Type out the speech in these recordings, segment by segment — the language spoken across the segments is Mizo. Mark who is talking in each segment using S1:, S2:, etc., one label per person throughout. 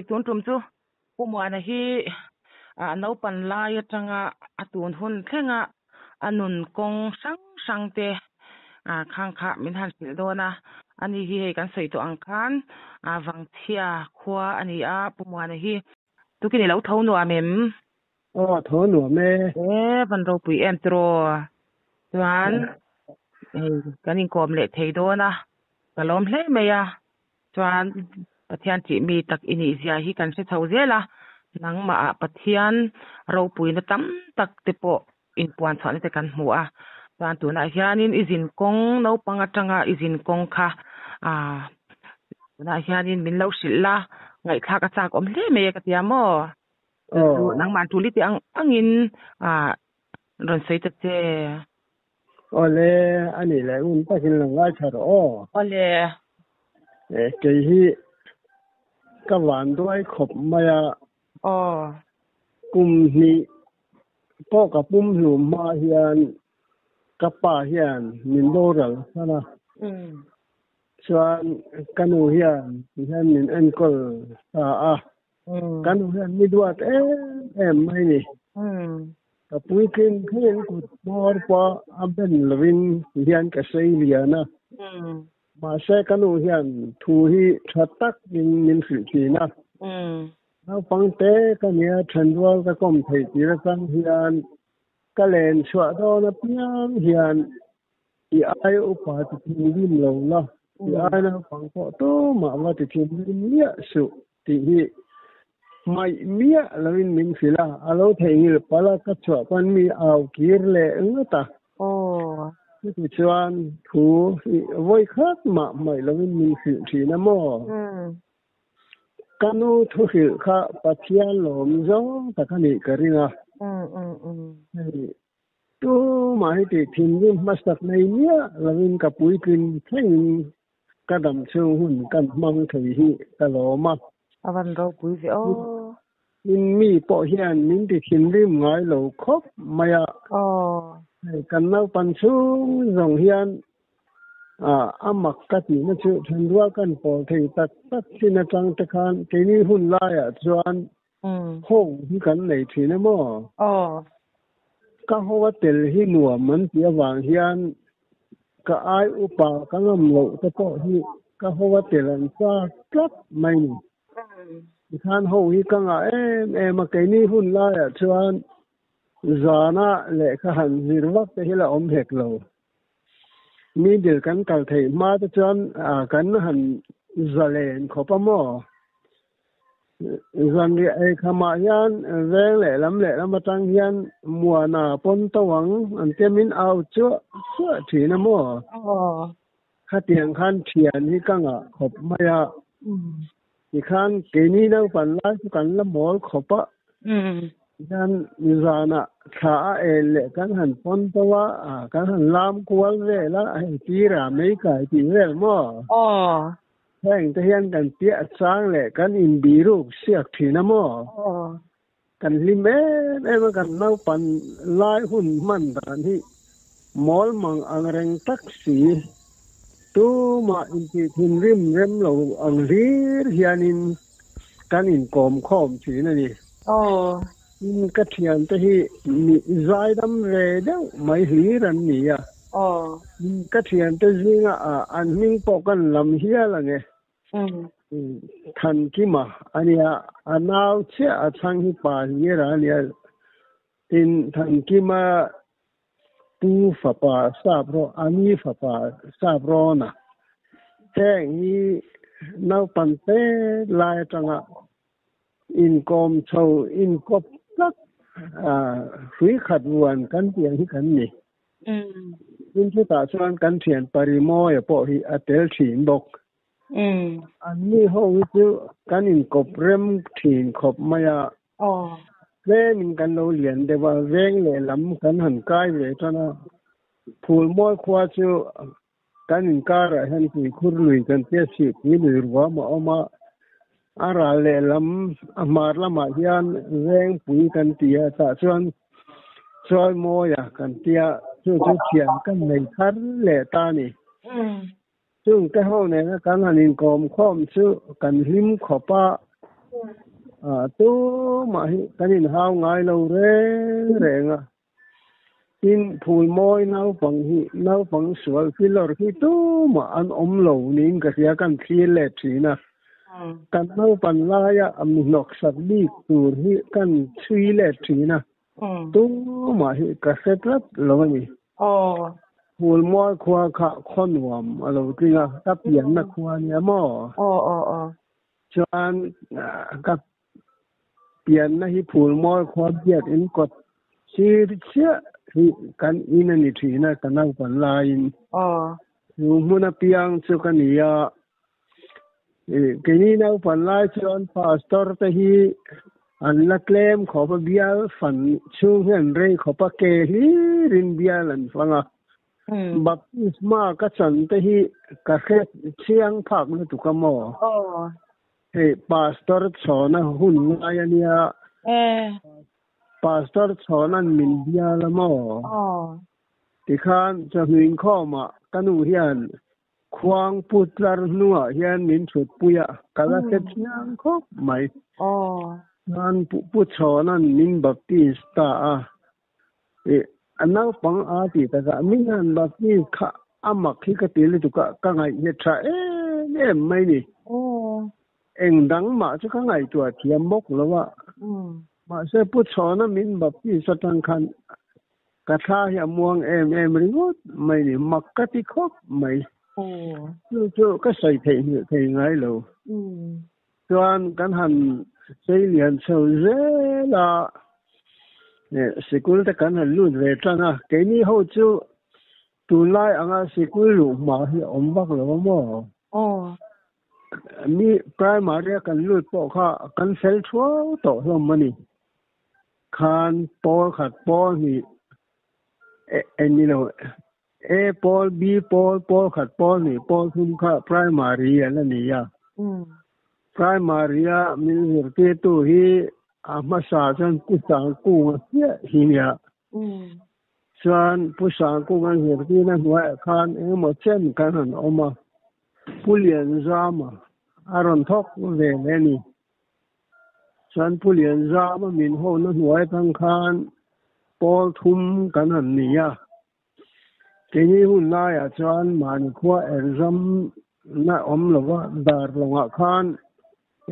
S1: tun tum chu Pu Muana hi a naupan lai atanga a tun hun thlenga a nun kawng hrang hrang te khang kha min han hrilh dawn a. Ani hi hei kan sawi tawh ang khan Vangchhia khua a ni a, Pu Muana hi. Tukin i lo tho nuam em?
S2: Aw, tho nuam e.
S1: E, van ropui em tiraw? Chuan hei kan inkawm leh thei dawn a, ka lawm hle mai a. Chuan Pathian tih mi tak i nih zia hi kan hre chho zel a, nangmahah Pathian ropuina tam tak te pawh inpuan chhuahna te kan hmu a. Chuan tunah hianin i zin kawng naupang atanga i zin kawng kha ah tunah hianin min lo hrilh la, ngaihthlak a chak awm hle mai a ka tia maw? Chu chu nangmah tul i tih ang angin ah rawn sawi ta che.
S2: Awle, a nih leh ngun takin lo ngaithla rawh aw.
S1: Awle.
S2: Eh, kei hi ka van duai khawp mai a.
S1: Aw.
S2: Kum hnih pawh ka pum hlum hma hian ka pa hian min boral san a. Chuan ka nu hian tihian min enkawl ta a. Ka nu hian mi duat em em mai ni. Ka puitling thlengin kut hmawr pawh a ben lovin ti hian ka sei lian a. Mahse ka nu hian thu hi tha takin min hrilh thin a. Naupang te ka nia thenrual ka kawm theih tir atang hian ka len chhuah dawn apiang hian I ai upa ti thinrim lo la, i ai naupang pawh tumah va ti thinrim miah suh tih hi hmaih miah loin min hrilh a, a lo theihnghilh palh a, ka chhuah pawn mi au kir leh ngawt a. Chuti chuan thu hi vawi khat mah hmaih loin min hrilh thin a maw? Ka nu thu hrilh kha Pathian lawm zawng tak a nih ka ring a. Hei Tumah hi tih thinrim hmasak nei miah lovin ka puitlin thlengin ka dam chhung hun kan hmang thei hi ka lawm a.
S1: A van ropui ve aw.
S2: Tin mi pawh hian min ti thinrim ngai lo khawp mai a. Hei kan naupan chhung zawng hian a mak ka tihna chu thenrual kan pawl thei tak tak chin atang te khan keini hun laiah chuan Ho hi kan nei thin em aw?
S1: Aw.
S2: Ka ho a tel hi nuam an tih avang hian ka ai upa ka ngam loh te pawh hi ka ho a tel an chak tlat mai ni. Tikhan ho hi ka ngah em em a, keini hun laiah chuan zana lehkha han zir vak te hi la awm hek lo. Middle kan kal theih hma te chuan kan han zalen khawp a maw? Zanriah ei khamah hian veng lehlam lehlam atang hian Muana pawn to ang an tia min au chuah chuah thin a maw? Khatiang khan thian hi ka ngah khawp mai a. Tikhan keini naupan lai chu kan la mawl khawp a. Tikhan zanah thla a en leh kan han pawn to a, kan han lam kual vel a, hei tira mei kai tih vel maw? Heng te hian kan piah chang leh kan inbiruk siak thin a maw? Kan hlim em em a, kan naupan lai hun hman dan hi mawl mang ang reng tak si. Tumah intih thinrim rem lo ang hlir hianin kan inkawm khawm thin a ni. Tin, ka thiante hi mi zaidam ve deuh mai hlir an ni a. Tin, ka thiante zinga an hming pawh kan lam hial ang e. Thankima a nia, a nau chiah a chhang hi pa hlira a nia. Tin, Thankima pu fapa sap rawh, a ni fapa sap rawn a. Heng hi naupang te lai atanga inkawm chho, inkawp tlat hrui khat vuan kan tih ang hi kan ni. Tin chutah chuan kan thian Parimawia pawh hi a tel thin bawk. An ni ho hi chu kan inkawp rem thin khawp mai a. Tlemin kan lo lian deuh a, veng lehlam kan han kai ve tan a. Phulmawi khua chu kan inkarah hian tuikhur lui kan tia sihpui lui ruam a awm a. A ral lehlam a hmar lamah hian vengpui kan ti a, tah chuan Chawimawia kan tia chu chu thian kan nei thar leh ta a ni. Chung te ho nena kan han inkawm khawm chu kan hlim khawp a. A tumah hi kan inhau ngai lo reng reng a. Tin, Phulmawi naupang hi naupang sual filawr hi tumah an awm lo niin ka hria, kan thlir leh thin a. Kan naupan laia mi hnawksak bik tur hi kan chhui leh thin a, tumah hi ka hre tlat lo a ni. Phulmawi khua kha khaw nuam a lo tling a, ka pianna khua a nia maw? Chuan ka pianna hi Phulmawi khua biak in kawt sir chiah hi kan in a ni thin a, ka naupan laiin. Chu hmun apiang chu ka ni a, keini naupan lai chuan pastor te hi an la tlem khawp a, bial fan chhung hi an rei khawp a, ke hlirin bial an fang a. Baptisma ka chan te hi ka hre chiang phak lutuk a maw? Hei Pastor chhawna hun ngai a nia. Pastor chhawna'n min bial a maw? Tikhan chawhnu inkhawmah ka nu hian khuang put tlar hnuah hian min thutpui a, ka la hre chiang khawp mai. Chuan Pu Chhawna'n min baptist ta a. Ih, a naupang a tih takah min han baptist kha a mak hi ka ti lutuk a, ka ngaihnghet tha em em mai ni. Eng dang mah chu ka ngaihtuah thiam bawk lo a. Mahse Pu Chhawna min baptist atang khan ka thla hi a muang em em ringawt mai ni, mak ka ti khawp mai. Chu chu ka sawi theih hmuh thei ngai lo. Chuan kan han chei lian chho zel a, sikul te kan han lut ve tan a, keini ho chu tunlai anga sikul luh hma hi a awm vak lo a maw? Mi primary a kan lut pawh kha kan fel thuau tawh hlawm a ni. Khan pawl khat pawl hnih eng ni lo A pawl B pawl pawl khat pawl hnih pawl thum kha primary an a ni a. Primary a min zirtirtu hi a hmasa chuan Pu Sangkunga chiah hi nia. Chuan Pu Sangkunga zirtirna hnuaiah khan engemaw chen kan han awm a. Pu Lianzama a rawn thawk ve leh a ni. Chuan Pu Lianzama min hona hnuai atang khan pawl thum kan han ni a. Keini hun laiah chuan mahni khua exam na awm lova Darlawngah khan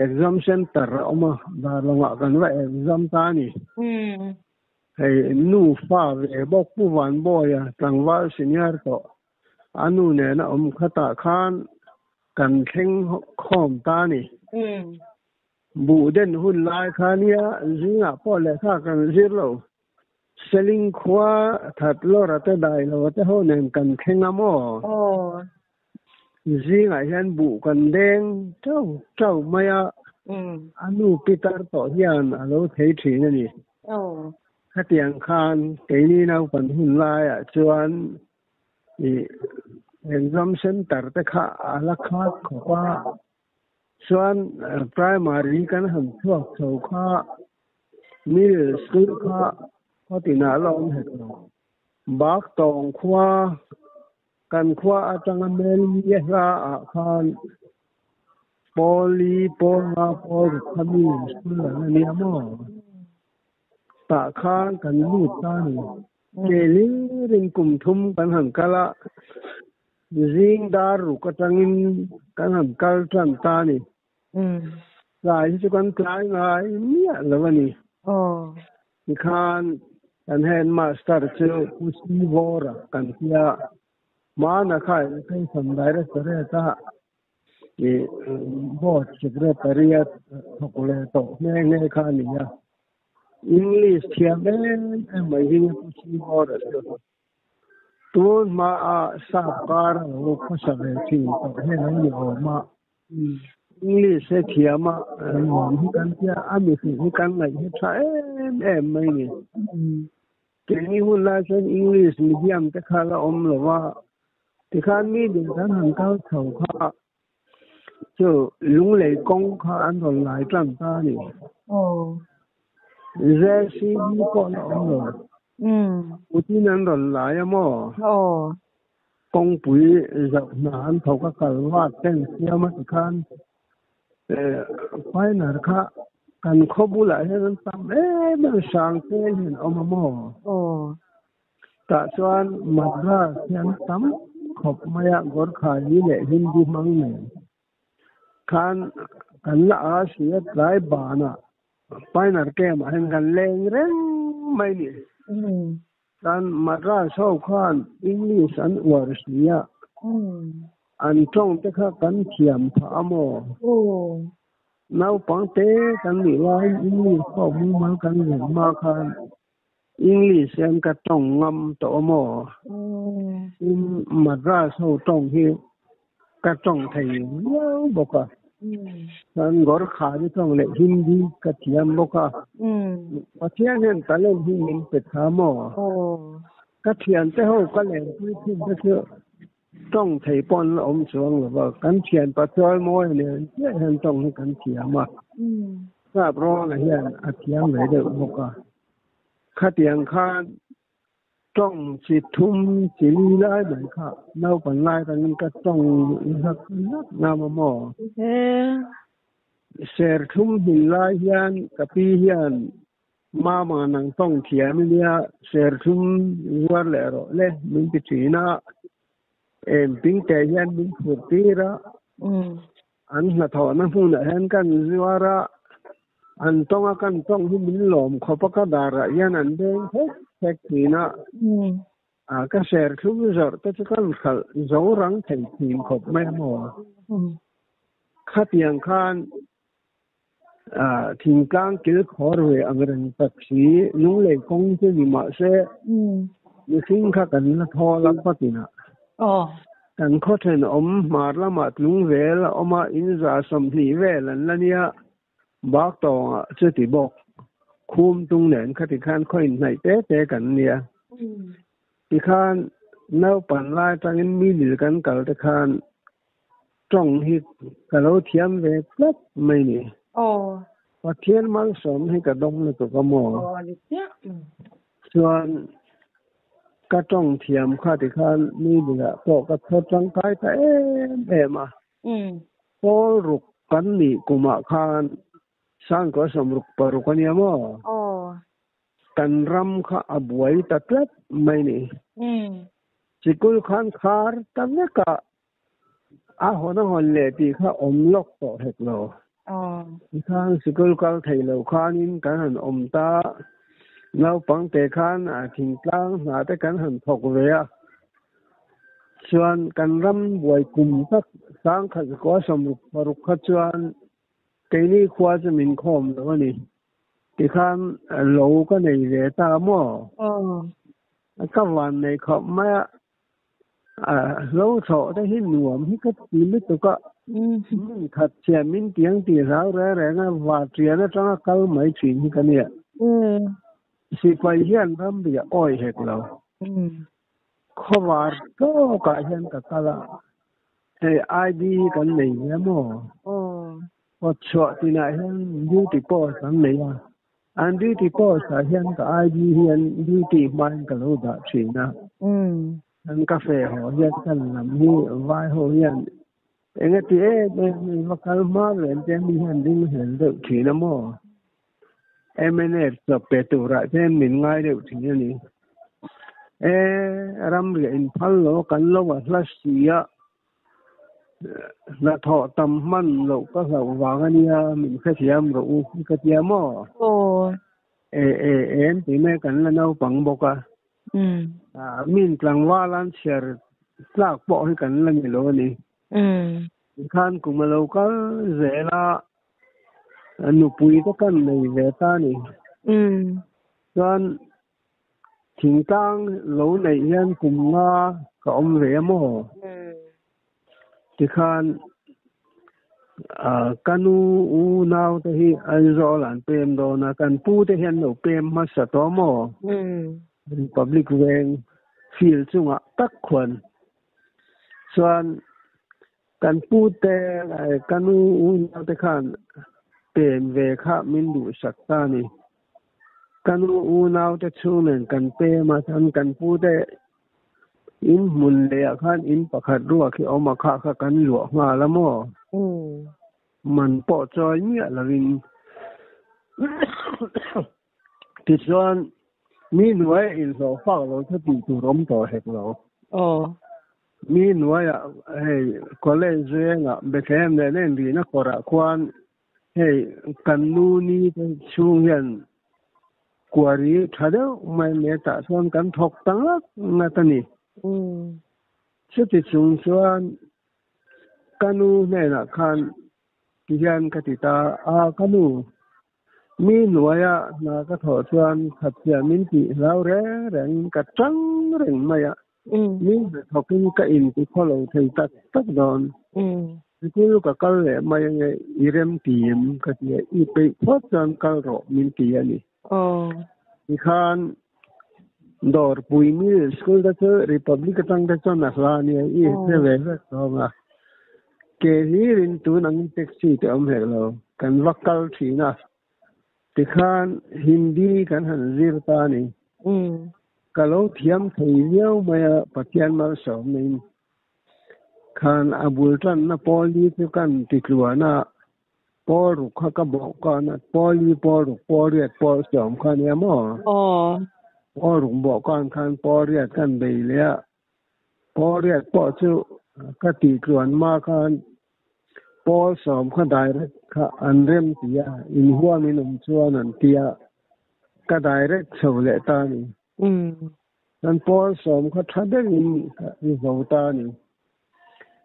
S2: exam center a awm a, Darlawngah kan va exam ta a ni. Hei nu fa ve bawk Pu Vanbawia tlangval senior tawh A nu nena awm khatah khan kan thleng khawm ta a ni. Buh den hun lai kha nia zingah pawh lehkha kan zir lo. Seling khua that lawra te dai lo te ho nen kan thleng a maw? Zingah hian buh kan deng teuh teuh mai a, a nu pitar tawh hian a lo thei thin a ni. Khatiang khan keini naupan hun laiah chuan Ih exam center te kha a la khat khawp a, chuan primary kan han chhuak chho kha middle school kha khaw tinah la awm hek lo. Bak tawng khua kan khua atanga Mellie hla ah khan Pawli Pawla Pawl kha middle school an la nia maw? Tah khan kan lut ta a ni. Ke hlirin kum thum kan han kal a, zing dar ruk atangin kan han kal tan ta a ni. Tlai hi chu kan tlai ngai miah lo a ni. Tikhan kan headmaster chu Pu Sivawra kan tia, hmana kha Education Directorate a Board Secretary a thawk leh tawh nghe nghe kha a ni a. English thiam em em mai hi Pu Sivawra chu tun hmaah sap kar a lo khawsa ve thin tawh hian an ni awm a. English he thiam a nuam hi kan tia a mihring hi kan ngaih hi tha em em mai ni. Keini hun lai chuan English medium te kha la awm lo va, tikhan mi ding kan han kal chho kha Chu lunglei kawng kha an rawn lai tan ta a ni. JCB pawh la awm lo. Putin an rawn lai a maw? Kawngpui zoh hna an thawk a kal vat ten siam a tikhan Pioneer kha kan khaw bulah hian an tam em em sang te hian awm a maw?
S1: Aw.
S2: Tah chuan Madras hi an tam khawp mai a, Gorkhali leh Hindi hmang nen khan kan la a si a, tlai banah Pioneer camp ah hian kan leng reng mai ni. Chuan Madras ho khan English an uar si a, an tawng te kha kan thiam phah a maw? Naupang te kan nih laiin English pawh mumal kan zir hma khan English hian ka tawng ngam tawh a maw? Tin, Madras ho tawng hi ka tawng thei viau bawk a. Chuan Gorkhali tawng leh Hindi ka thiam bawk a. Pathian hian talent hi min pe tha maw? Ka thiante ho ka lenpui thin te chu tawng thei pawh an la awm chuang lo va. Kan thian Pathuai mawi nen chiah hian tawng hi kan thiam a. Sap rawnah hian a thiam ve deuh bawk a. Khatiang khan Tawng chi thum chi li lai mai kha naupang lai atangin ka tawng zak zak ngam a maw? Ser thum hmin lai hian ka pi hian mama nang tawng thiam i nia ser thum zuar leh rawh le min ti thin a, em pingte hian min phurh tir a. An hnathawhna hmunah hian kan zuar a, an tawnga kan tawng hi min lawm khawp a, ka darah hian an beng thek thek thin a, a ka serthlum zawrh te chu kan hralh zo rang thei thin khawp mai a maw? Khatiang khan thingtlang kilkhawr ve ang reng tak si, lunglei kawng chu ni mah se, mihring kha kan la thawl a khaw tinah. Kan khaw thenawm hmar lamah tlung vel a awm a, in 120 vel an la nia, bak tawngah chuti bawk, khum tung nen khati khan khaw inhnaih te te kan nia. Tikhan naupan lai atangin mi lil kan kal te khan Tawng hi ka lo thiam ve tlat mai ni.
S1: Aw.
S2: Pathian malsawm hi ka dawng lutuk a maw?
S1: Aw ni chiah.
S2: Chuan ka tawng thiam kha tikhan mi bulah pawh ka chhawr tangkai ta em em a. Pawl ruk kan nih kumah khan sangkaw 66 a nia maw?
S1: Aw.
S2: Kan ram kha a buai ta tlat mai ni. Sikul khan khar ta vek a. A hawn a hawn leh tih kha awm lawk tawh hek lo. Tikhan sikul kal thei lo khanin kan han awm ta, naupangte khan thingtlang hna te kan han thawk ve a. Chuan kan ram buai kum tak 1966 kha chuan keini khua chu min khawm lo a ni. Tikhan lo ka nei ve ta maw? Ka van nei khawp mai a. Lo thlawh te hi nuam hi ka ti lutuk a, min khat chiah min tiang tih hlau reng reng a, Vatrian atanga kal mai thin hi ka nia. Sipai hian ramri a awi hek lo. Khawvar tawkah hian ka kal a, hei ID hi kan nei ve maw? Kawtchhuah tinah hian duty post an nei a. An duty post ah hian ka ID hian duty hmain ka lo dah thin a. An ka fe haw hian kan lam hi vai ho hian eng ti em em mi va kal hma ve an tia mi hian ding hlel deuh thin a maw? MNF chawp pe turah chuan min ngai deuh thin a ni. E ramriah in phal lo kan lo a hla si a. Hnathawh tam hman loh ka hlauh vang a nia, min hrethiam rawh u i ka tia maw?
S1: Aw.
S2: E e em ti mai kan la naupang bawk a. Min tlangval an chhiar tlak pawh hi kan la ni lo a ni. Tikhan kum a lo kal zel a, nupui te kan nei ve ta a ni. Chuan Thingtlang lo neih hian kum nga ka awm ve a maw? Tikhan ka nu u nau te hi Aizawl an pem dawn a, kan pu te hian lo pem hmasa tawh a maw? Republic Veng field chungah tak khuan chuan kan pu te ka nu u nau te khan pem ve kha min duhsak ta a ni. Ka nu unaute chhung nen kan pem a, chuan kan pute in hmun leh ah khan in pakhat ruak hi awm a, kha kha kan luah nghal a maw? Man pawh chawi miah lovin tichuan mi hnuaia inhlawh fak lo chu tih tur awm tawh hek lo.
S1: Aw.
S2: Mi hnuaiah hei college vengah Bethlehem leh na inrihna kawrah khuan hei kan nu ni te chhung hian quarry tha deuh mai mai tah chuan kan thawk ta ngat ngat a ni. Chuti chung chuan Ka nu hnenah khan ti hian ka ti ta a, Ka nu, mi hnuaia hna ka thawh chuan khatchhia min tih hlau reng rengin ka tang reng mai a, mi hnathawkin ka inti khaw lo thei tak tak dawn. Sikul ka kal leh mai ange, i rem ti em? ka ti a, I peih phawt chuan kal rawh min ti a ni. Tikhan Dawrpui Middle School te chu Republic atang te chuan a hla a nia, i hre ve vek tawng a. Ke hlirin tun angin taxi te awm hek lo, kan va kal thin a. Tikhan Hindi kan han zir ta a ni. Ka lo thiam thei viau mai a, Pathian malsawmna-in khan a bul tanna pawl hi chu kan ti tluan a. Pawl ruk kha ka bawh kan a, pawl hi pawl ruk, pawl riat, pawl sawm kha nia maw?
S1: Aw.
S2: Pawl ruk bawh kan khan pawl riat kan bei leh a, pawl riat pawh chu ka tih tluan hma khan pawl sawm kha direct kha an rem ti a, inhuamin awm chuan an ti a, ka direct chho leh ta a ni. Kan pawl sawm kha tha deuhin ka zo ta a ni.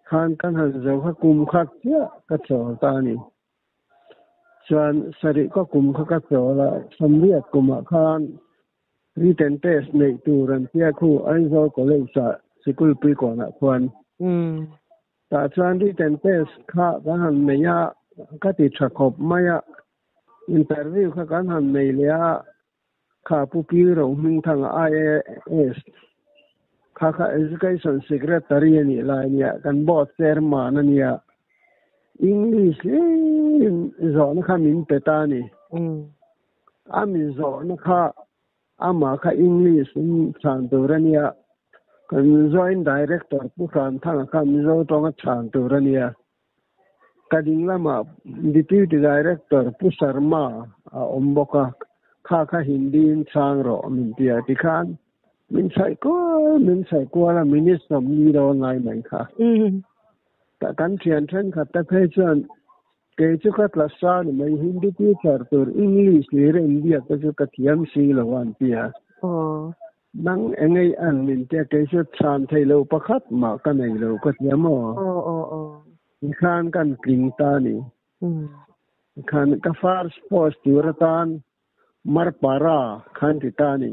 S2: Khan kan han zo kha kum khat chiah ka chawl ta a ni. Chuan sarih ka kum kha ka chawl a, sawmriat kumah khan written test neih tur an tia khu Aizawl College ah sikul puikawnah khuan. Tah chuan written test kha kan han nei a, ka ti tha khawp mai a, interview kha kan han nei leh a, Kha Pu Pi Rohmingthanga IAS kha kha Education Secretary a nih lai a nia, kan board chairman a nia. English hlirin zawhna kha min pe ta a ni. A mi zawhna kha amah kha English in chhan tur a nia. Kan Joint Director Pu Hranthanga kha Mizo tawnga chhan tur a nia. Ka ding lamah Deputy Director Pu Sharma a awm bawk a, kha kha Hindi in chhang rawh min ti a, tikhan min chhaih kual min chhaih kual a, minute sawmli dawn lai mai kha. Tah kan thian thenkhat te phei chuan kei chu ka tla sa ni mai, Hindi teacher tur English hlir a inbiak te chu ka thiam si lo a an ti a. Nang engei an min tia kei chu chhan thei lo pakhat mah ka nei lo ka tia maw?
S1: Aw aw aw.
S2: Tikhan kan tling ta ni. Tikhan ka first post tur atan Marpara khan ti ta ni.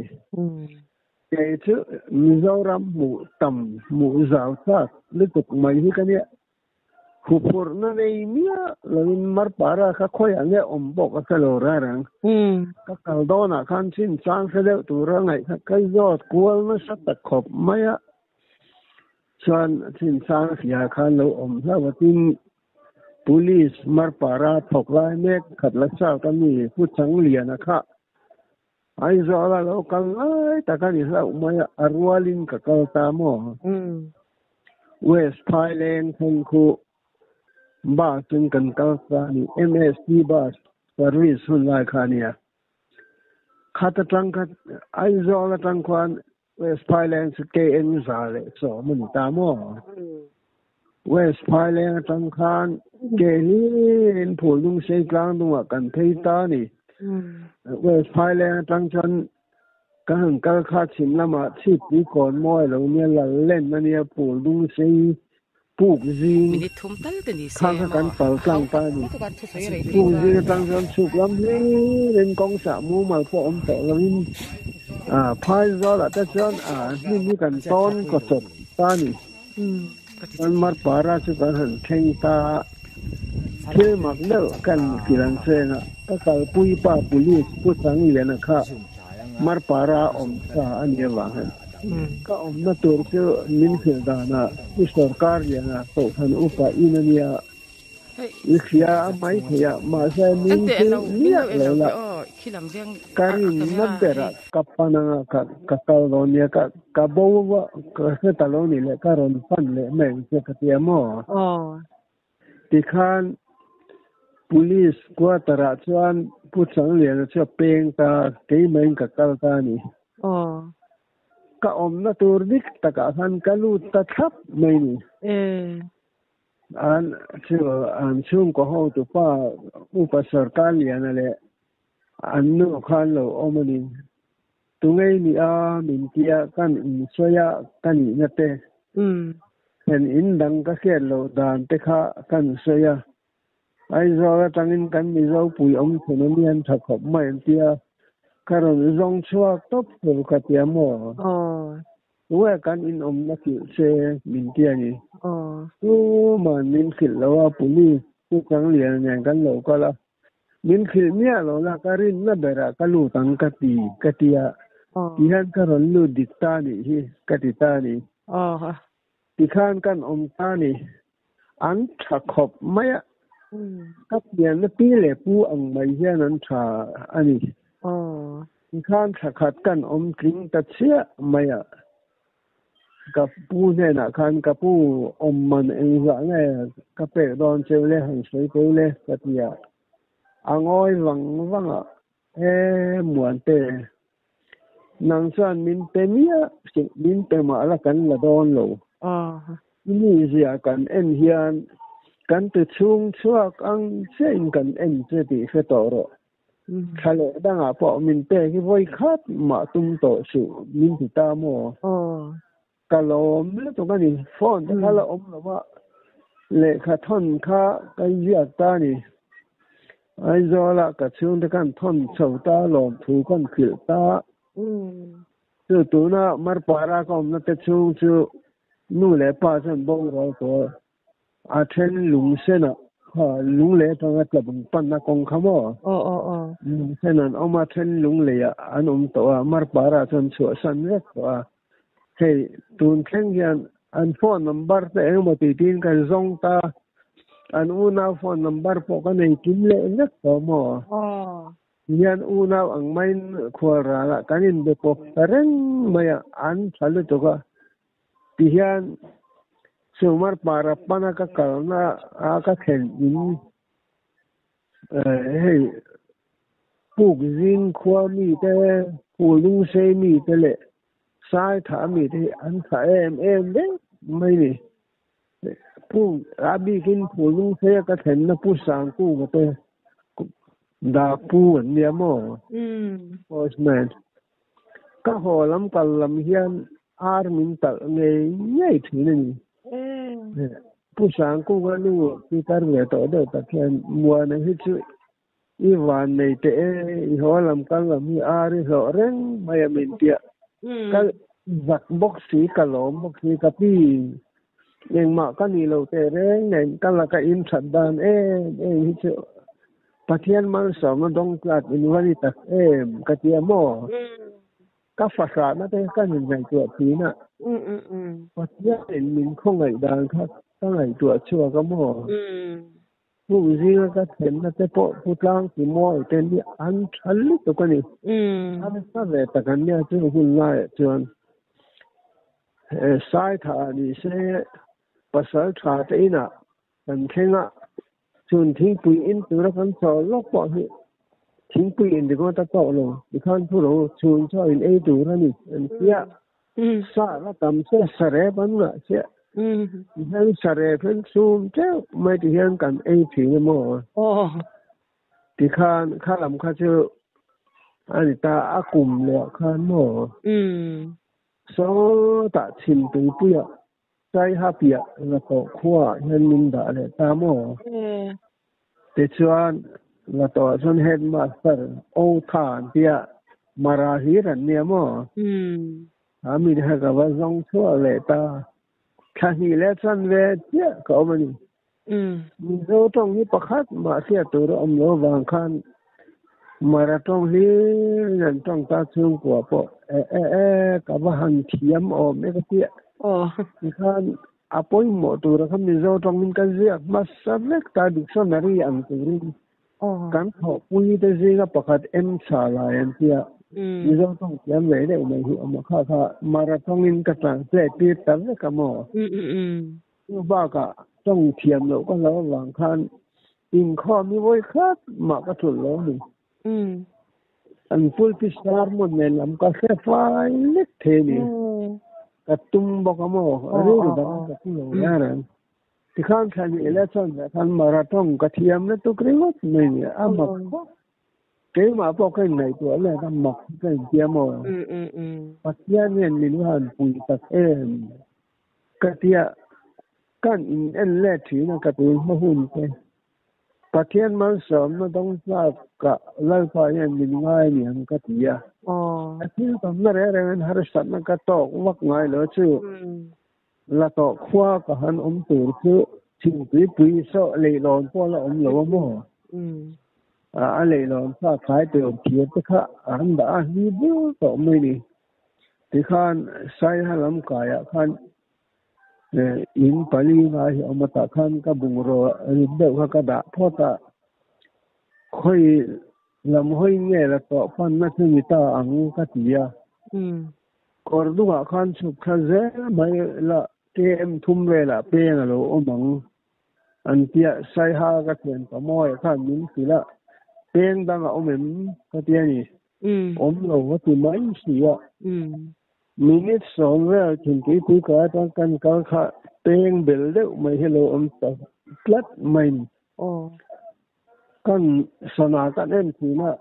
S2: Kei chu Mizoram hmuh tam hmuh zau chak lutuk mai hi ka nia. Huphurhna nei miah lovin Marpara kha khawiah nge awm pawh ka hre lo reng reng. Ka kal dawnah khan chin chang hre deuh tura ngaih kha ka zawt kual nasa ta khawp mai a. Chuan chin chang hria khan lo awm hlauh a tin Police Marpara thawk lai mek khat la chak a mi Pu Changliana kha Aizawl a lo kal lai tak a ni hlauh mai a, a rualin ka kal ta maw? West Phaileng thleng khu bus in kan kal ta a ni, MST bus service hun lai kha a nia. Khat atang kha Aizawl atang khuan West Phaileng chu KN 110 a ni ta maw? West Phaileng atang khan ke hlirin Phulnung Seitlang dungah kan phei ta a ni. West Phaileng atang chuan ka han kal kha chhim lamah chhipui kawn mawi lo nia lal len a nia Phulnung Sei puk zing
S1: Minute thum tal te ni se
S2: kha kha kan
S1: maw
S2: pal
S1: a
S2: tlang
S1: hau
S2: ta
S1: tak
S2: a ni.
S1: lutuk a thusawi rei phei
S2: Puk zing
S1: chuan
S2: atang chuan chhuk lam hlirin kawng sah mumal pawh awm tawh loin Phaizawl ah te chuan hnim hi kan tawn kaw chawp ta a ni. Chuan Marpara chu kan han thleng ta a, thil mak deuh kan kil an seng a, ka kalpui pa Police Pu Sangliana kha Marpara a awm sa a nih avang hian ka awmna tur chu min hrilh danah Pu Sorkar Liana Kohhran Upa in a nia. I hria a mai thei a, mahse min hrilh miah lo la. Ka rinna berah ka pan anga ka kal dawn nia, ka bo va ka hre ta lo nih leh ka rawn pan leh mai ang che ka ti a maw? Tikhan. Police quarter ah chuan Pu Changliana chu a peng ta, keimah in ka kal ta a ni.
S1: Aw.
S2: Ka awmna tur dik takah khan ka lut ta thlap mai ni.
S1: E.
S2: An chu an chhungkaw hotupa Upa Sarkar Liana leh an nu khan lo awm a ni. Tungei ni a min tia kan insawi a ka nihna te.
S1: Umm.
S2: Thlen in dang ka hriat loh dan te kha kan sawi a. Aizawl atangin kan Mizo pui awm chhun a nia an tha khawp mai an tia. Ka rawn zawng chhuak tawp tur ka tia maw?
S1: Aw.
S2: Tunge kan in awmna hrilh che min tia ni?
S1: Aw.
S2: Tuman min hrilh lo a, police chu Changliana nen kan lo kal a. Min hrilh miah lo la, ka rinna berah ka lut ang ka ti, ka tia. Tihian ka rawn lut dik ta nih hi, ka ti ta ni.
S1: Aw.
S2: Tikhan kan awm ta ni. An tha khawp mai a. Ka pianna pi leh pu ang mai hian an tha a ni. Tikhan thla khat kan awm tling ta chiah mai a. Ka pu hnenah khan ka pu awm man engzah nge ka pek dawn cheu le han sawi ko le ka ti a. A ngawi vang vang a, E Muante, nang chuan min pe miah suh, min pe mah la kan la dawn lo. I mizia kan en hian kan ti chhung chhuak ang chiahin kan en che tih hre tawh rawh. Thla leh dangah pawh min pek hi vawi khat mah tum tawh suh min ti ta maw? Ka lawm lutuk a ni. Phone te kha la awm lo va, lehkha thawn kha ka ziak ta a ni. Aizawlah ka chhungte khan thawn chho ta lawmthu kan hrilh ta. Chu tuna Marpara ka awmna te chhung chu nu leh pa chuan borual tawh A then lung senah kha lung lei atanga tlabung panna kawng kha maw?
S1: Aw aw aw.
S2: Lung sen an awm a, then lung leiah an awm tawh a, Marpara chuan chhuahsan vek tawh a. Hei tun thleng hian an phone number te engemaw tih tiin kan zawng ta, an unau phone number pawh ka nei kim leh vek tawh maw?
S1: Aw.
S2: Hian unau ang maiin khual ralah kan inbe pawp ta reng mai a, an tha lutuk a. Tihian Sumar para pana ka kalna a ka thlen in hei puk zing khua mi te, Phulungsei mi te leh Saithah mi te hi an tha em em vek mai ni. Puk a bikin Phulungsei a ka thlenna Pu Sangkunga te Dakpu an nia maw? Postman. Ka haw lam kal lam hian ar min talh ngei ngei thin a ni. Pu Sangkunga nu pitar ve tawh deuh tak hian Muana hi chu i van nei teh e, i haw lam kal lam hi ar i hlawh reng mai a min tia. Ka zak bawk si, ka lawm bawk si, ka pi engmah ka nih lo teh reng nen ka laka inthat dan em em hi chu Pathian malsawmna dawng tlak in va ni tak em ka ti a maw? Ka fahrahna te ka min ngaihtuah thin a, Pathianin min khawngaih dan kha ka ngaihtuah chhuak a maw? Hung zinga ka thlenna te pawh Pu Tlang Timuai te hi an tha lutuk a ni. Harsa ve tak an nia chu hun laiah chuan. Saithah ni se pasal tha te inah kan thleng a, Chun thingpui in tura kan chawl lawk pawh hi thingpui in ringawt a tawh lo tikhan thu lo chhun chaw in ei tur a ni an tia sa la tam che sarep an ngah chiah tihian sarep hian chhum teuh mai tihian kan ei thin emaw tikhan kha lam kha chu a ni ta a kum leh khan maw sawtah chhimtuipuiah Saiha piah Latawh khuaah hian min dah leh ta maw? Tichuan, Latawhah chuan headmaster O Tha an tia, Mara hlir an nia maw? A mi kha ka va zawng chhuah leh ta. Thla hnih leh chuan ve chiah ka awm a ni. Mizo tawng hi pakhat mah hriat tur a awm lo vang khan Mara tawng hlir in an tawng ta chhungkua pawh e e e ka va han thiam awm e ka tia. Tikhan a pawimawh tura kha Mizo tawngin ka ziak hmasa vek ta dictionary ang turin kan thawhpui te zinga pakhat M Chha lai an tia. Mizo tawng thiam ve deuh mai hi awm a kha kha Mara tawngin ka translate tir ta vek a maw? Chu bakah tawng thiam loh ka lo avang khan Inkhawm hi vawi khat mah ka thulh lo a ni. An pulpit sermon nen lam ka hre fai lek thei a ni. Ka tum bawk a maw? Rilru dang ka pu lo reng reng. Tikhan thla hnih leh chuan veh khan marathon ka thiam lutuk ringawt mai ni. A mak khawp. Keimah pawh ka inngaihtuah let a mak hi ka intia maw? Pathian hian min va han pui tak em? Ka tia kan in en let thin a ka tun hma hun te. Pathian malsawmna dawng tlak ka Lalpa hian min ngai a ni ang ka ti a. Ka thil tamna reng rengin harsatna ka tawk vak ngai lo chu la tawh khua ka han awm tur chu thingpui pui saw leihlawn pawh la awm lo a maw? A leihlawn sa thlai tur thir te kha an dah a hli bur tawh mai ni. Tikhan Saiha lam kaiah khan in pali ngai hi a awm a, tah khan ka bungraw rit deuh kha ka dah phawt a, khawi lam hawi nge la tawh panna chu ni ta ang ka ti a. Kawr dungah khan chhuk thla zel mai la KM thum velah peng a lo awm ang an tia, Saiha ka thian pa mawiah khan min hrilh a, peng dang a awm em ka ti a ni. Awm lo va ti mai si a. Minute sawm vel thingpuipui ka atang kan kal kha peng bel deuh mai hi lo awm ta tlat mai ni. Kan sana kan en thin a,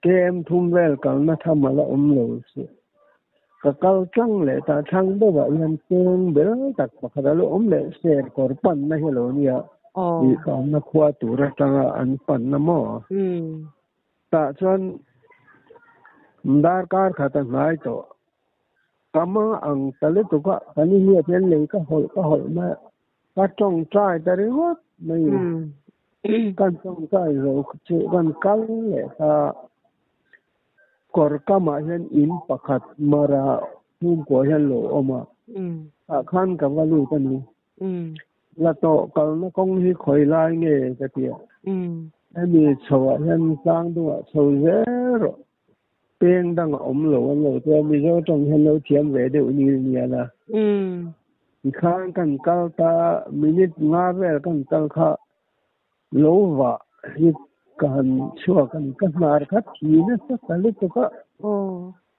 S2: KM thum vel kalna tham a la awm lo si. Ka kal tlang leh ta thlang deuhah hian peng bel tak pakhat a lo awm leh ser kawr panna hi a lo nia. Ih ka awmna khua tur atanga an panna maw? Tah chuan darkar khat a hnai tawh. Ka hmang ang ta lutuk a, kan i hriat hian lei ka hawlh ka hawlh mai a, ka tawngtai ta ringawt mai. Kan tawngtai zo chu kan kal leh ta. Kawr kamah hian in pakhat mara chhungkua hian lo awm a, tah khan ka va lut a ni. La tawh kalna kawng hi khawi lai nge ka ti a. Hemi chhoah hian tlang dungah chho zel rawh. Peng dang a awm lo an lo tia Mizo tawng hian lo thiam ve deuh ni nia la. Tikhan kan kal ta minute nga vel kan kal kha lo vah hi ka han chhuak a ni. Ka hnar kha thi nasa ta lutuk a.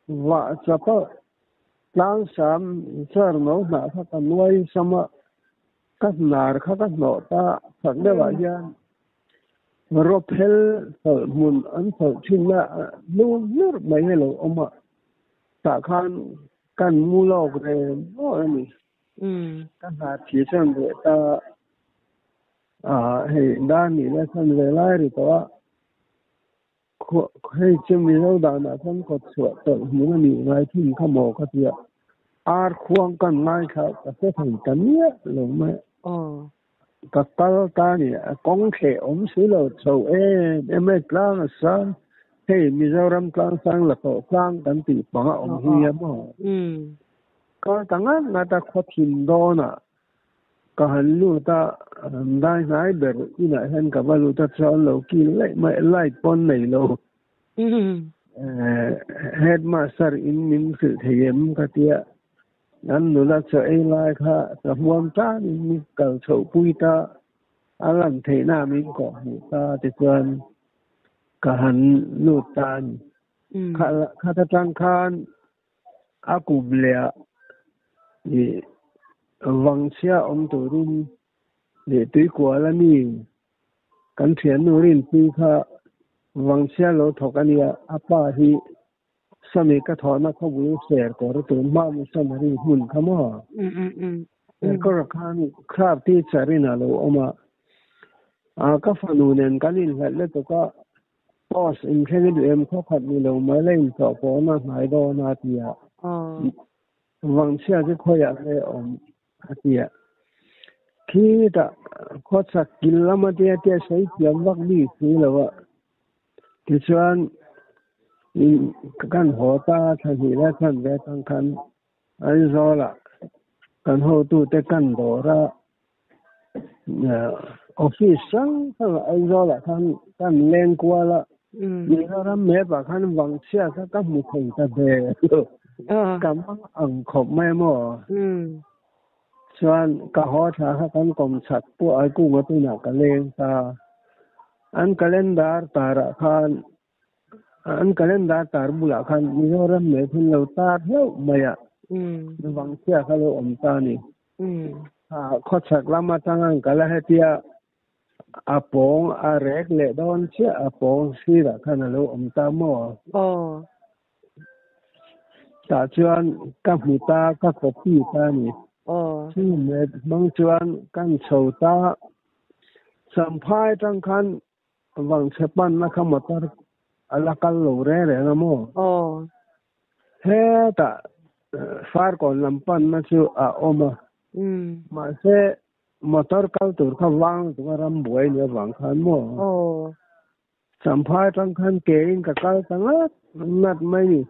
S2: Vah chap a Tlangsam char no hnah kha ka nuai sam a, ka hnar kha ka hnawh ta chak deuhah hian rawphel chawlh hmun an chawlh thinna hnur hnur mai hi a lo awm a, tah khan kan mu lawk reng maw a ni. Ka hnar thi chuan reh ta a, hei dar nihna chhan ve lai ri tawh a. Hei chu Mizo danah chuan kawt chhuah tawlh hmun a nih ngai thin kha maw ka tia. Ar khuang kan ngaithla ka hre thei ta miah lo mai. Ka kal ta a ni, a kawng thleh awm si lo chho em em e tlang a sang. Hei Mizoram tlang sang la tawh tlang kan tih pang a awm hi a maw. Kal ta ngat ngat a khaw thin dawnah Ka han lut a, dai hnai ber inah hian ka va lut a, chuan lo kil laih mai, light pawn nei lo. Headmaster in min hrilh thei em ka tia, an nula chaw ei lai kha ka hmuam tanin min kal chhoh pui ta, a lan theihna min kawh hmuh ta tichuan ka han lut ta a ni. Khat atang khan A kum leh ah ih vangchhia awm turin leh tuikual a mi kan thiannu Rinpui kha vangchhia lo thawk a nia, a pa hi Sami ka thawhna khawbul ser kawr tun hma maw Samari hmun kha maw? Ser kawr khan club teacher in a lo awm a, ka fanu nen kan inhlat lutuk a, Post inthleng i duh em khaw khat ni lo mai la intlawh pawhna hnai dawn a ti a. Vangchhia chu khawiah nge awm a ti a. Khitah khawchhak kil lama tia tia sawi thiam vak bik si lo a. Tichuan kan haw ta thla hnih leh chhan ve atang khan Aizawlah kan hotute kan dawr a. Office hrang hrang ah Aizawl ah khan kan leng kual a, Mizoram map ah khan Vangchhia kha ka hmu thei ta ve lo, ka mang ang khawp mai maw? Chuan ka haw thla kha kan kawm chak pawh Aikunga tunah ka leng ta. An calendar tarah khan an calendar tar bulah khan Mizoram map hi an lo tar hlauh mai a, vangchhia kha lo awm ta a ni. Khawchhak lam atanga an kal a hetia a pawng a rek leh dawn chiah a pawng sirah khan a lo awm ta maw? Tah chuan ka hmu ta, ka copy ta a ni. Chu map hmang chuan kan chho ta. Champhai atang khan vangchhe panna kha motor a la kal lo reng reng a maw? Hetah Farkawn lam panna chu a awm a. Mahse motor kal tur kha vang lutuk a ram buai nih avang khan maw? Champhai atang khan ke in ka kal ta ngat ngat mai ni.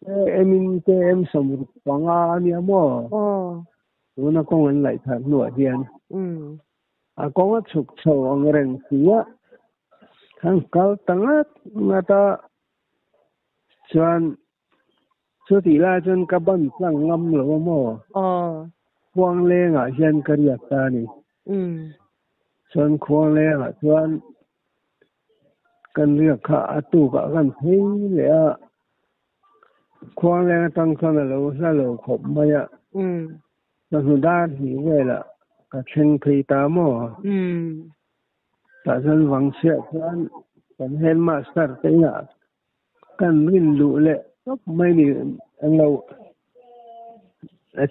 S2: KM in KM 65 a nia maw? Tuna kawng an laih thar hnuah hian a kawng a chhuk chho ang reng si a, khan kal ta ngat ngat a, chuan chutih lai chuan ka ban tlang ngam lo a maw? Khuanglengah hian ka riak ta a ni. Chuan Khuanglengah chuan kan riak kha a tukah kan phei leh a, Khuangleng atang chuan a lo hla lo khawp mai a, chawhnu dar hnih velah ka thleng phei ta maw? Tah chuan Vangchhiah chuan kan headmaster te inah Kan rin luh leh tawp mai ni ang lo.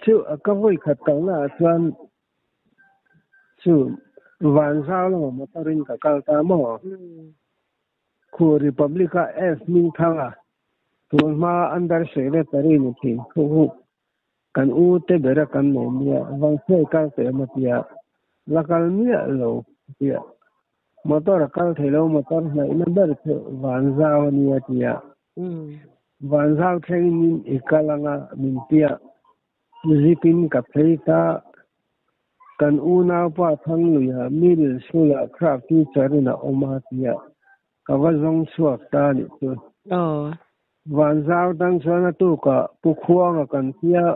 S2: Chu ka vawi khat kalna ah chuan chu Vanzau lamah motor in ka kal ta maw? Khu Republic a F Hmingthanga tun hma Under Secretary ni thin thu hu kan u te bera kan nei nia Vangchhiai kal teh emaw tia la kal miah lo tia Motor a kal thei lo, motor hnaihna ber chu Vanzau a nia tia. Vanzau thlengin i kal anga min tia. Zip in ka phei ta. Kan unaupa Thangluia middle school ah craft teacher in a awm a tia. Ka va zawng chhuak ta a nih chu. Vanzau tang chuan a tukah Pu Khuanga kan tia.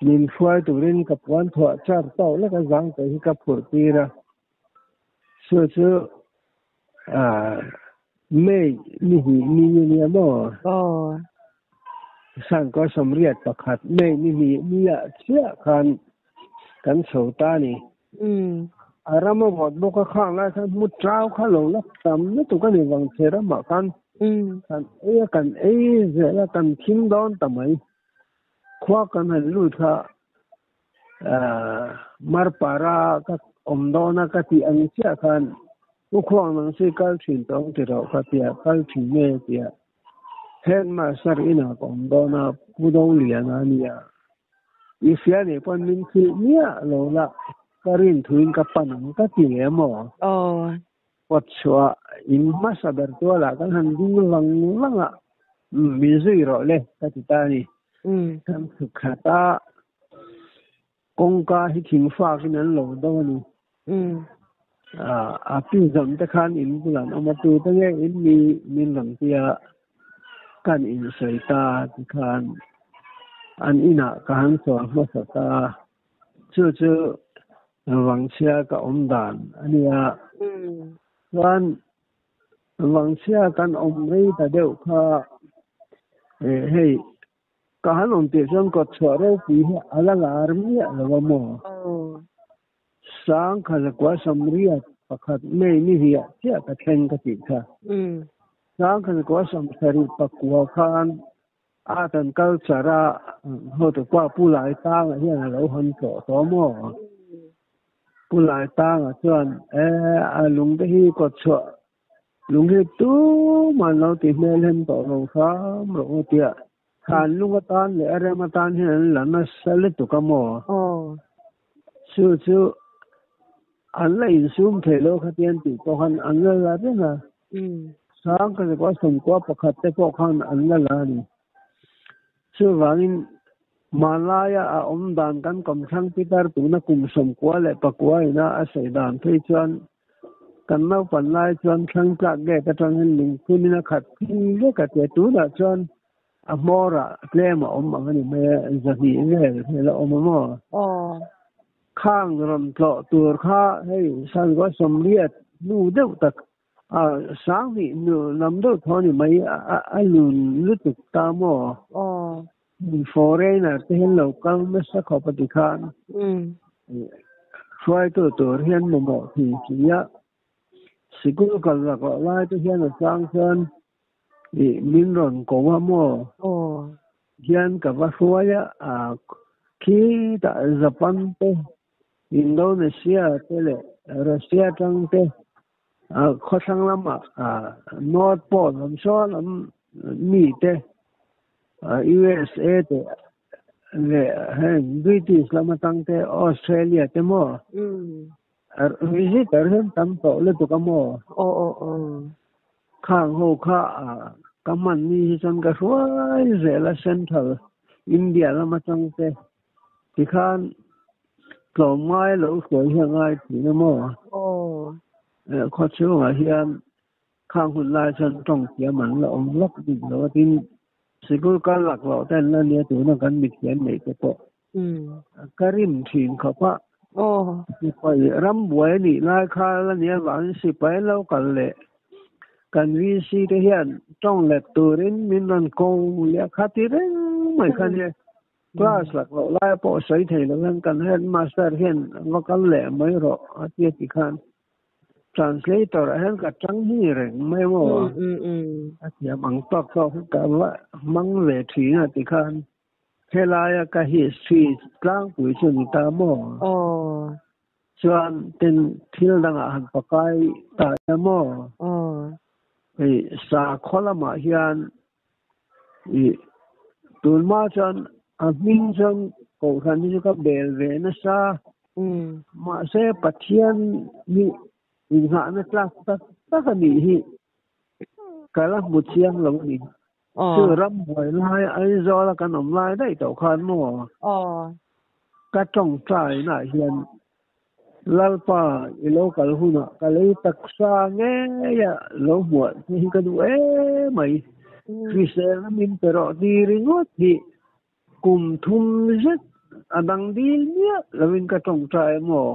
S2: Min hruai turin ka puan thuah char tawk lek a zang te hi ka phurh tir a. Chu chu May ni hnih ni a nia maw? Sangkawr 81 May ni hnih ni ah chiah khan kan chho ta a ni. A ram a vawt bawk a, khang lai khan hmu chau kha lo la tam lutuk a ni vangchhe ramah khan kan ei a, kan ei zel a, kan thim dawn ta mai. Khua kan han lut kha Marpara ka awm dawn a ka tih ang chiah khan U Khuang nang si kal thin tawng ti rawh ka tia kal thin nge tia Headmaster inah ka awm dawn a Pu Doliana a nia i hria nih pawn min hrilh miah lo la ka rin thuin ka pan ang ka ti leh maw? Kawt chhuah in hmasa ber tualah kan han ding vang vang a, min zui rawh le ka ti ta a ni. Kan chhuk khat a, kawngka hi thing fakin an lo do a ni. A pinzam te khan in bulah an awm a, tute nge in ni min rawn ti a, kan insawi ta tikhan an inah ka han sawi hmasa ta. Chu chu Vangchhia ka awm dan a nia. Chuan Vangchhia kan awm rei ta deuh kha hei ka han awm tih chuan kawt chhuah ropui hi a la lar miah lo a maw? 1981 May ni hiah chiah ka thleng ka tih kha. 1979 khan Art and Culture a hotupa Pu Laitanga hian a lo hawn tawh tawh maw? Pu Laitanga chuan e a lung te hi kawt chhuah lung hi tumah an lo ti hmel hem tawh lo hram rawh u tia thlan lung atan leh a rem atan hian an la nasa lutuk a maw? Chu chu an la insum thei lo khatian tih pawh khan an la la reng a. 1991 te pawh khan an la la a ni. Chuvangin hmanlaia a awm dan kan kawmthlang pitar tuna kum 99 ina a sawi dan phei chuan kan naupan lai chuan thlang tlak gate atangin lungphunin a khat phung vek a tia. Tunah chuan a hmawrah tlem a awm ang a ni mai a, 200 vel vel a awm a maw? Khang rawn tlawh tur kha hei 1980. Nu deuh tak a sang hnih nu lam deuh thaw a ni mai a lun lutuk ta maw?
S1: Aw.
S2: Foreigner te hian lo kal nasa khawp a ti khan hruaitu tur hian mamawh thin si a, sikul kal laklawh lai te hian a chang chuan min rawn ko a maw?
S1: Aw.
S2: Hian ka va hruai a, khitah Japan te Indonesia te leh Russia tang te khawthlang lamah North Pole lam saw lam mi te USA te leh heng British lam atang te Australia te maw visitor hian tam tawh lutuk a maw?
S1: Aw aw aw.
S2: Khang ho kha ka hman ni hi chuan ka hruai zel a Central India lam atang te. Tikhan tlawm ngai lo hruai hi a ngai thin a maw?
S1: Aw.
S2: Khaw chhungah hian khang hun lai chuan tawng thiam an la awm vak bik lo a, tin sikul kal lak loh te an la nia tuna kan mithiam neih te pawh ka rim thin khawp a.
S1: Aw.
S2: Sipai ram buai a nih lai kha la nia vangin sipai an lo kal leh kan VC te hian tawng let turin min rawn ko leh a, khati reng mai kha nia. Class lak loh lai pawh sawi thei lo hian kan headmaster hian va kal leh mai rawh a ti a ti khan translator ah hian ka tang hi reng mai maw a thiam ang tawk tawk hi ka va hmang ve thin a ti khan helaia ka history tlangpui chu ni ta maw chuan tin thil dangah han pakai ta ila maw hei sakhaw lamah hian Ih, tunhma chuan a hming chuan kohhran hi chu ka bel ve nasa. Mahse Pathian hi inghahna tlak tak tak a nih hi ka la hmu chiang lo a ni. Chu rambuai lai Aizawl a kan awm lai daih tawh khan maw? Ka tawngtainaah hian Lalpa, i lo kal hunah ka lei taksa ngeia lo hmuah che hi ka duh em mai. Hriselna min pe rawh ti ringawt hi kum thum zet a dang dil miah lovin ka tawngtai emaw?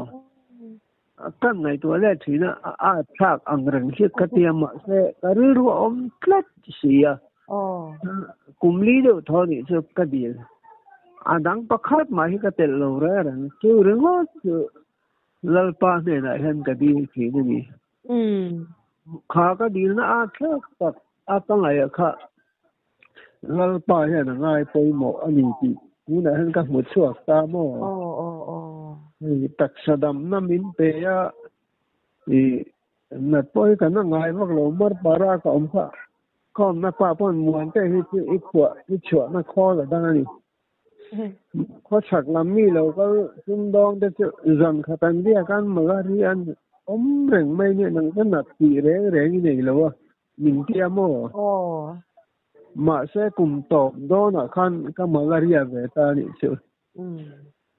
S2: Ka ngaihtuah leh thin a, a at thlak ang reng hi ka tia mahse ka rilru a awm tlat si a. Kum li deuh thaw nih chu ka dil. A dang pakhat mah hi ka telh lo reng reng. Chu ringawt chu Lalpa hnenah hian ka dil thin a ni. Kha ka dilna a thlak tak a ka ngaih kha Lalpa hian a ngai pawimawh a ni tih tunah hian ka hmu chhuak ta maw? Hei taksa damna min pe a, ih nat pawh hi kan a ngai vak lo, Marpara ka awm kha ka awmna pa pawn Muante hi chu i khuah i chhuahna khawl a dang a ni. Khawchhak lam mi lo kal sumdawng te chu zan khat an biak an malaria an awm reng mai nia nang ka nat tih reng reng i nei lo a. Min tia maw?
S1: Aw.
S2: Mahse kum tawp dawnah khan ka malaria ve ta a nih chu.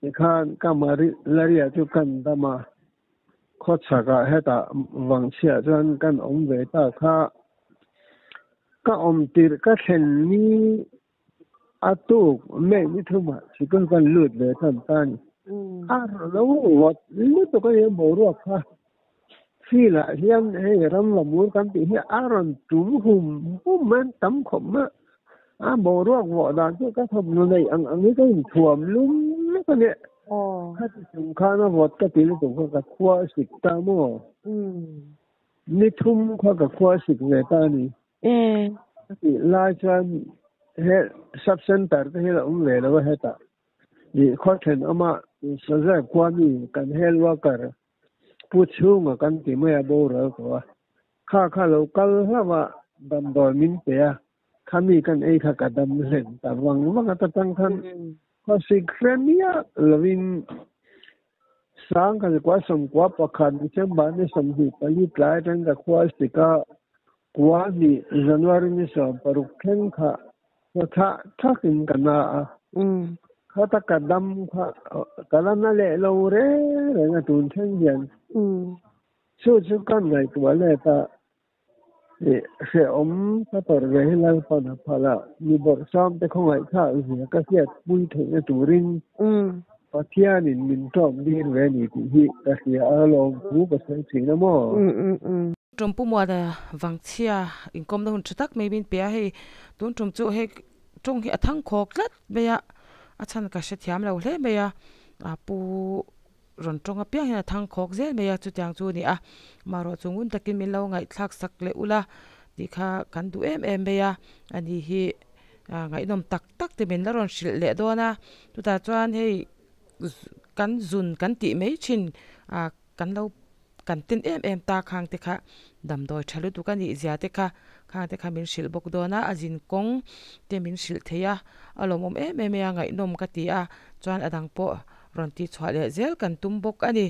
S2: Tikhan ka malaria chu kan dam a, khawchhakah hetah vangchhiah chuan kan awm ve ta kha. Ka awm tirh ka thlen ni a tuk May ni thumah sikul kan lut ve tan ta a ni. A lo vawt lutuk a nia boruak kha. Field ah hian hei ram lamur kan tih hi a rawn tum hum hum mai an tam khawp mai a. A boruak vawh dan chu ka thawmhnaw neih ang ang hi ka inthuam lum vek a nia. Khati chung khan a vawt ka ti lutuk kha ka khua a sik ta maw? Ni thum kha ka khua a sik ve ta a ni. Ka tih lai chuan he sub center te hi a awm ve lo a hetah. Ih khaw thenawma Sazep khua mi kan health worker Pu chhunga kan ti mai a boral tawh a, kha kha lo kal hlauh a damdawi min pe a, khami kan ei kha ka dam hlen ta vang vang a ta tang khan khawsik hre miah lovin sang kha kua sawmkua pakhat December ni 24 tlai atangin ka khua sik a, kua hnih January ni 16 thleng kha Ka thah thakin ka na a, khata ka dam kha ka la na leh lo reng reng a tun thleng hian. Chu chu ka ngaihtuah let a, ih hrehawm ka tawrh ve hi Lalpan a phal a, mi bawrhsam te khawngaihthlak zia ka hriatpui theihna turin. Pathianin min tawk dir ve ni tih hi ka hria a lawm thu ka sawi thin a maw.
S1: Tum pu Muana Vangchhia inkawmna hun tha tak mai min pe a, hei tun tum chu hei tawng hi a thang khawk tlat mai a, a chhan ka hrethiam lo hle mai a, a pu rawn tawng apiang hian a thang khawk zel mai a, chutiang chu a ni a, amaherawhchu chu ngun takin min lo ngaihthlak sak leh ula tih kha kan duh em em mai a, ani hi ngaihnawm tak tak te min la rawn hrilh leh dawn a, chutah chuan hei kan zun kan tih mai thin ah kan lo kan ten em em ta khang te kha damdawi tha lutuk a nih zia te kha khang te kha min hrilh bawk dawn a a zin kawng te min hrilh thei a a lawmawm em em mai a ngaihnawm ka ti a chuan a dang pawh rawn tih chhuah leh zel kan tum bawk a ni.